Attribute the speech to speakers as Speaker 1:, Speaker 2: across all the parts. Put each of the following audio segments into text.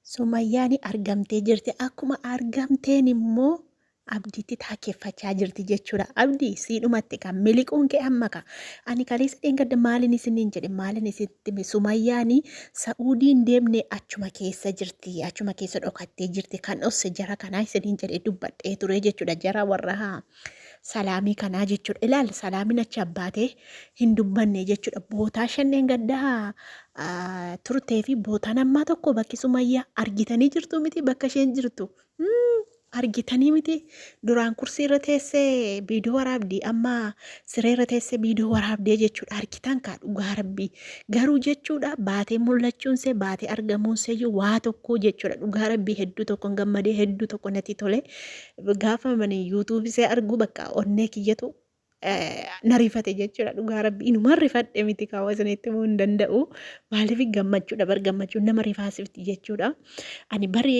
Speaker 1: Sumayyaani argamtee jirti. Akkuma argamteen immoo Abdiitti taakkeffachaa jirti jechuudha. Abdii siidhumatti kan miliquun kee amma ka. Ani kaleessa dheengadda maalin isiniin jedhe, maalin isitti hime? Sumayyaani Sa'uudiin deemne, achuma keessa jirti. Achuma keessa dhokattee jirti. Kan dhosse jara kanaa isiniin jedhe, dubbadhee ture jechuudha. Jara warra salaamii kanaa jechuudha. Ilaal, salaamiin achi abbaatee hin dubbanne jechuudha. Bootaa shanneen gaddaa turtee fi bootaan ammaa tokko bakki Sumayyaa argitanii jirtu miti, bakka isheen jirtu. Argitanii miti, duraan kursii irra teessee viidiyoo waraabdi, amma siree irra teessee viidiyoo waraabdee jechuudha. Argitan kaa, dhugaa rabbii garuu jechuudha, baatee mul'achuun see, baatee argamuun seeyyuu waa tokko jechuudha. Dhugaa rabbii hedduu tokkon gammadee, hedduu tokko natti tole. Gaafa mani yuutuubii see argu bakka onnee kiyyatu na rifate jechuudha. Dhugaa rabbii inumaan rifadhe miti, kaawwa isinitti himuu hin danda'u. Maaliif gammachuudha bar, gammachuun nama rifaasifti jechuudha. Ani bari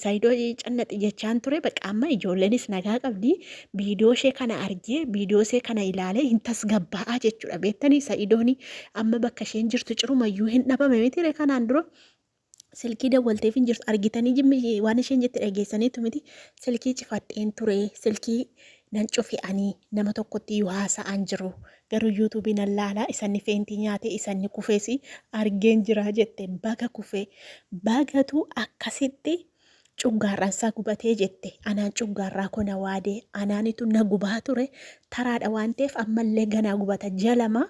Speaker 1: Saayidoo cannaxi jechaan ture. Bakka amma ijoolleenis nagaa qabdi. Viidiyoo ishee kana argee, viidiyoo ishee kana ilaalee hin tasgabbaa'aa jechuudha. Beektanii, Saayidooni amma bakka isheen jirtu cirumayyuu hin dhabame miti. Kanaan dura silkii dawwalteef hin jirtu, argitanii jimmi waan isheen jette dhageessaniitu miti? Silkii cifadheen ture, silkii nan cufe, ani nama tokkotti iyyuu haasa'aan jiru, garuu yuutuubii nan laalaa, isanni feentii nyaate, isanni kufees argeen jira jette. Baga kufee, bagatu akkasitti cuggaarraansaa gubatee jette. Anaan cuggaarraa kona waadee anaanitu na gubaa ture, taraadha waan ta'eef ammallee ganaa gubata. Ji'a 2,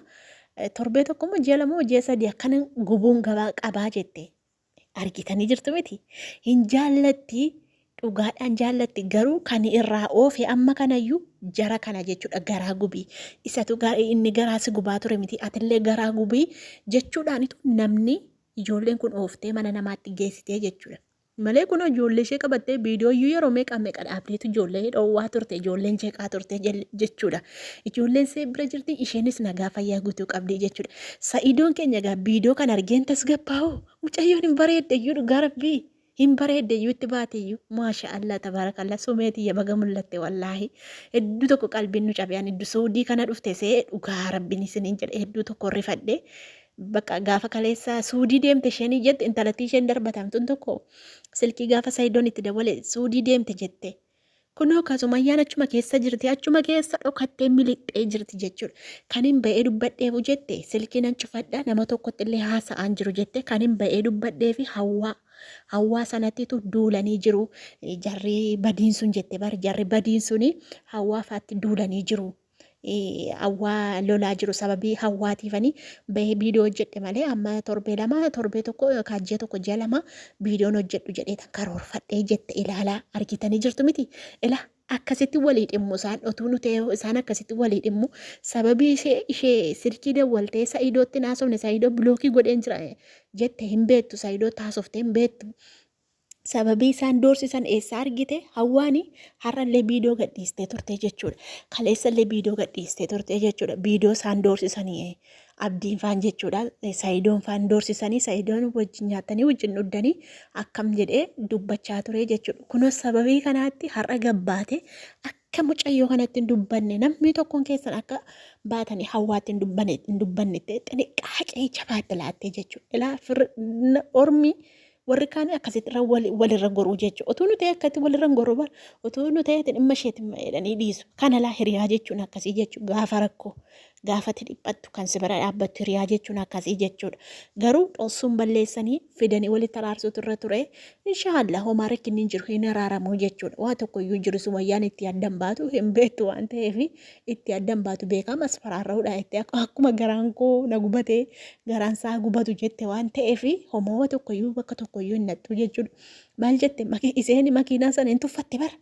Speaker 1: torbee tokko moo ji'a 2 moo ji'a 3 akkana gubuun gabaa qabaa jette. Argitanii jirtu miti? Hin jaallatti, dhugaadhaan jaallatti, garuu kan irraa oofe amma kanayyuu jara kana jechuudha. Garaa gubii isatu inni garaa si gubaa ture miti, atillee garaa gubii jechuudhaanitu namni ijoolleen kun ooftee mana namaatti geessitee jechuudha. Malee kun ijoollee ishee qabattee viidiyoo iyyuu yeroo meeqa meeqa dhaabdeetu ijoollee dhoowwaa turte, ijoolleen jeeqaa turte jechuudha. Ijoolleen see bira jirti, isheenis nagaa fayyaa guutuu qabdi jechuudha. Sa'idoon keenya egaa viidiyoo kan argeen tasgabbaa'u, mucayyoon hin bareedde iyyuu, dhugaa rabbii hin bareedde iyyuu, itti baate iyyuu. Maasha Allah, tabaarakallah, sumee tiyya baga mul'atte. Wallaahi hedduu tokko qalbiin nu cabe. Ani Suudii kana dhufte see, dhugaa rabbiin isiniin jedhe, hedduu tokko rifadhe. Bakka gaafa kaleessa Suudii deemte isheen jette, intalattii isheen darbatamtuun tokko silkii gaafa Sayidoon itti dawwale Suudii deemte jette. Kunoo kasumayyaan achuma keessa jirti, achuma keessa dhokattee milixxee jirti jechuudha. Kan hin ba'ee dubbadheefu jette, silkii nan cufadha, nama tokkotti illee haasa'aan jiru jette. Kan hin ba'ee dubbadheefi hawwaa sanattitu duulanii jiru. Jarri badiin sun jette bar, jarri badiin suni hawwaa faatti duulanii jiru. Hawwaa lolaa jiru, sababii hawwaatiifani bahee viidiyoo hojjedhe malee amma torbee 2, torbee 1 yookaan ji'a 1, ji'a 2 viidiyoon hojjedhu jedhee tan karoorfadhee jette. Ilaalaa, argitanii jirtu miti? Ila akkasitti walii dhimmu isaan, otuu nu ta'e isaan akkasitti walii dhimmu. Sababii ishee silkii dawwaltee Sa'idootti naasofne, Sa'idoo bilookii godheen jira jette, hin beektu, Sa'idoo taasoftee hin beektu. Sababii isaan doorsisan eessaa argite? Hawwaani har'allee viidiyoo gadhiistee turte jechuudha. Kaleessallee viidiyoo gadhiistee turte jechuudha. Viidiyoo isaan doorsisanii Abdiin faan jechuudha. Sayidoon faan doorsisanii, Sayidoon wajjin nyaatanii wajjin dhuddanii akkam jedhee dubbachaa ture jechuudha. Kunoo sababii kanaatti har'a gabbaate. Akka mucayyoo kanatti hin dubbanne, namni tokkoon keessan akka baatanii hawwaatti hin dubbanne hin dubbanne xiniqqaaqee jabaatti laattee jechuudha. Ilaa, ormi warri kaan akkasitti irra walirra goruu jechuudha. Otuu nu ta'e akkatti walirra hin goruu bara. Otuu nu ta'e dhimma isheetti jedhanii dhiisu. Kana laa, hiriyaa jechuun akkasii jechuudha. Gaafa rakkoo, gaafa ati dhiphattu kan si bira dhaabbattu hiriyaa jechuun akkasii jechuudha. Garuu dhossuun balleessanii fidanii walitti araarsuutu irra ture. Inshaallah homaa rakkinni hin jiru, hin araaramuu jechuudha. Waa tokko iyyuu hin jiru. Sumayyaan itti addan baatu hin beektu waan ta'eef, itti addan baatu beekama asfaraarra'uudha jettee, akkuma garaan koo na gubate garaan isaa gubatu jette waan ta'eef homaa tokko iyyuu bakka tokko iyyuu hin naqxu jechuudha. Maal jette isheen? Makiinaa sana hin tuffatte bara.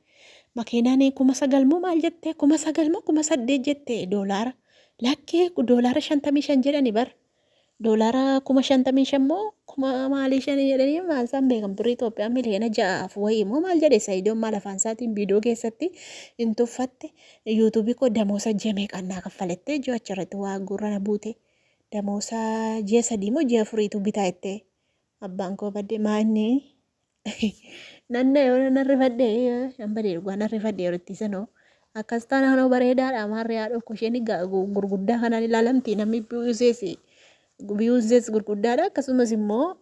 Speaker 1: Makiinaan 9,000 moo maal jette, 9,000 moo 8,000 jette doolaara. Lakkee, doolaara 55 jedhani bara. Doolaara 55,000 moo kuma maalii shanii jedhanii, maal isaan beekan, birrii Itoophiyaa miliyoona 6f wayii moo maal jedhe Sayidoon, maal afaan isaatiin viidiyoo keessatti hin tuffatte. Yuutuubii koo damoosa ji'a meeqaan naa kaffalettee ji'a achirratti waa gurra na buute, damoosa ji'a 3 moo ji'a 4tu bitaa jettee. Abbaan koo badde maa inni nanna yoo nan rifadhe, nan badee, dhugaa nan rifadhe yeroo itti sanoo. Akkas taanaan hoo bareedaadha, maarree haadha koo isheen gurguddaa kanaan ilaalamti, namni biyuusees biyuusees gurguddaadha, akkasumas immoo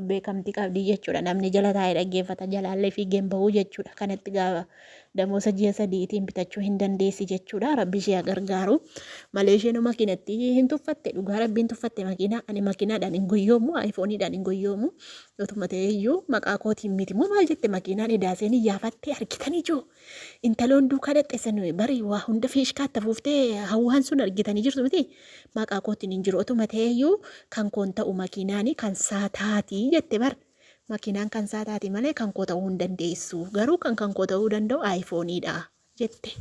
Speaker 1: beekamtii qabdi jechuudha. Namni jala taa'ee dhaggeeffata jalaallee fiigeen bahuu jechuudha. Kanatti gaafa damoosa ji'a sadiitiin bitachuu hin dandeessi jechuudha. Rabbi ishee haa gargaaru. Malee isheen makiinatti hin tuffatte dhugaa rabbi hin tuffatte makiinaa ani makiinaadhaan hin goyyoomu ayifooniidhaan hin goyyoomu. Otuma ta'e iyyuu maqaa kootiin miti moo maal jette makiinaan edaaseen iyyaafatte argitanii jiru. Intaloon duukaa dhaqxe san bari waa hunda fiishkaatti afuuftee hawwaan sun argitanii jirtu miti. Maqaa kootiin hin jiru otuma ta'eeyyuu kan koon ta'u makiinaani kan saa taati jette bar. Makiinaan kan saa taati malee kan koo ta'uu hin dandeessu. Garuu kan kan koo ta'uu danda'u aayifooniidha jette.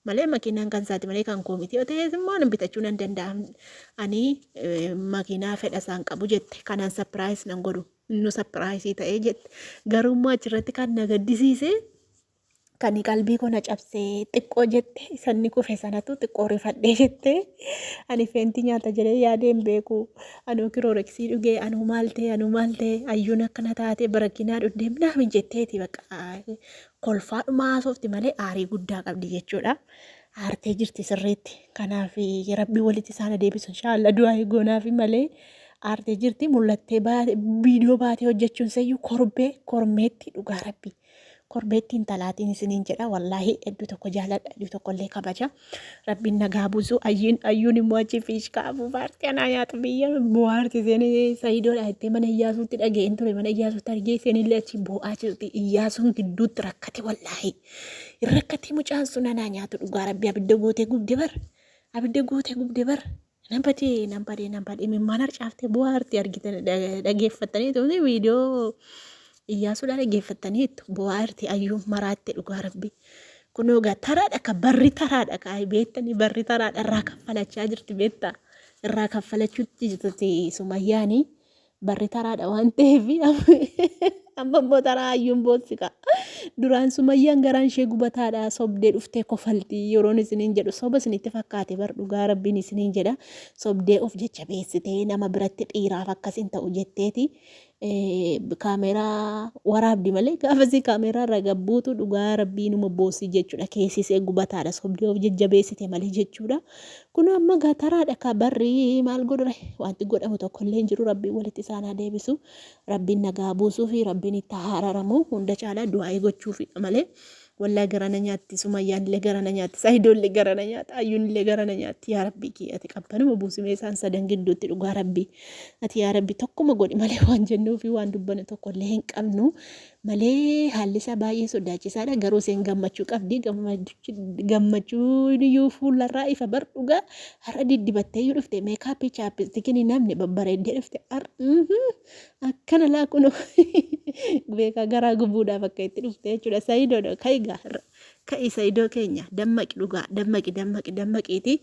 Speaker 1: Malee makiinaan kan saati malee kan koo miti. Yoo ta'es immoo ani bitachuu nan danda'a. Ani makiinaa fedha isaan qabu jette. Kanaan sapiraayis nan godhu. Innu sapiraayisii ta'ee jette. Garuu immoo achirratti kan na gaddisiise kan qalbii koo na cabse xiqqoo jette sanni kufe sanatu xiqqoo rifadhee jette ani feentii nyaata jedhee yaadee hin beeku anuu kirooreksii dhugee anuu maal ta'e anuu maal ta'e ayyuun akkana taate barakinaa dhugdee minaamin jetteeti bakka kolfaadhuma haasofti malee aarii guddaa qabdi jechuudha. Aartee jirti sirriitti kanaaf rabbi walitti isaan deebisu inshaallah du'aa goonaafi malee aartee jirti mul'attee viidiyoo baatee hojjechuun seyyuu korbee kormeetti dhugaa rabbi. Korbeettii intalaatiin isiniin jedha wallaahi hedduu tokko jaaladha hedduu tokko illee kabaja rabbiin nagaa buusu ayyuun ayyuun immoo achi fiishkaa afuufaarti anaa nyaatu biyya bu'aarti isheen sayidoodha jettee mana iyyaasuutti dhaga'een ture mana iyyaasuutti argee isheen illee achi boo'aa jirti iyyaasuun gidduutti rakkate wallaahi rakkate mucaan sun anaa nyaatu dhugaa rabbi abidda gootee gubde bar abidda gootee gubde bar Nan badee nan badee nan badee imimmaan harcaaftee bu'aa arti argitan dhageeffattanii turte viidiyoo Iyyaasuudhaa dhageeffattaniittu bu'aa arti ayyuu maraatte dhugaa rabbi. Kunoo egaa taraadha ka barri taraadha ka beektanii barri taraadha irraa kaffalachaa jirti beektaa irraa kaffalachuutti jirti sumayyaanii. Barri taraadha waan ta'eef amma immoo taraa hayyuun boossika. Duraan sumayyaan garaan ishee gubataadha sobdee dhuftee kofalti yeroon isiniin jedhu soba isinitti fakkaate bar dhugaa rabbiin isiniin jedha sobdee of jajjabeessitee nama biratti dhiiraaf akkas hin ta'u jetteeti kaameeraa waraabdi malee gaafasii kaameeraa irraa gabbuutu dhugaa rabbii numa boossi jechuudha keessisee gubataadha sobdee of jajjabeessite malee jechuudha. Kun amma gaa taraadha kaa barri maal godhure wanti godhamu tokko illee hin jiru rabbiin walitti isaan haa deebisu rabbiin nagaa buusuu fi rabbiin itti haa araaramu hunda caalaa du'aa'ii gochuufidha malee wallahi gara na nyaatti sumayyaan illee gara na nyaatti sahidoon illee gara na nyaata ayyuun illee gara na nyaatti yaa rabbii kiyya ati qabbanuma buusimee isaan sadan gidduutti dhugaa rabbii ati yaa rabbi tokkuma godhi malee waan jennuu fi waan dubbannu tokko illee hin qabnu malee haalli isaa baay'ee sodaachisaadha garuu isheen gammachuu qabdi gammachuun iyyuu fuullarraa ifa bar dhugaa har'a diddibattee iyyuu dhufte meekaappii chaappistikiin namni babbareeddee dhufte akkana laa kunoo beekaa garaa gubuudhaaf akka itti dhufte jechuudha sayidoodha ka'i gaa har'a ka'i sayidoo keenya dammaqi dhugaa dammaqi dammaqi dammaqiiti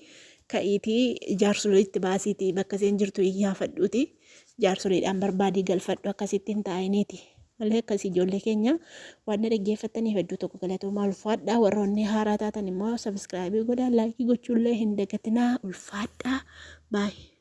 Speaker 1: ka'iitii jaarsoleetti baasiitii bakka isheen jirtu iyyaafadhuuti. Jaarsoleedhaan barbaadii galfadhu akkasitti hin taa'iniiti. Malee akkasii ijoollee keenya waan na dhaggeeffattaniif hedduu tokko galatoomaa ulfaadhaa warroonni haaraa taatan immoo sabiskiraayibii godhaa laayikii gochuullee hin dagatinaa ulfaadhaa baay'ee.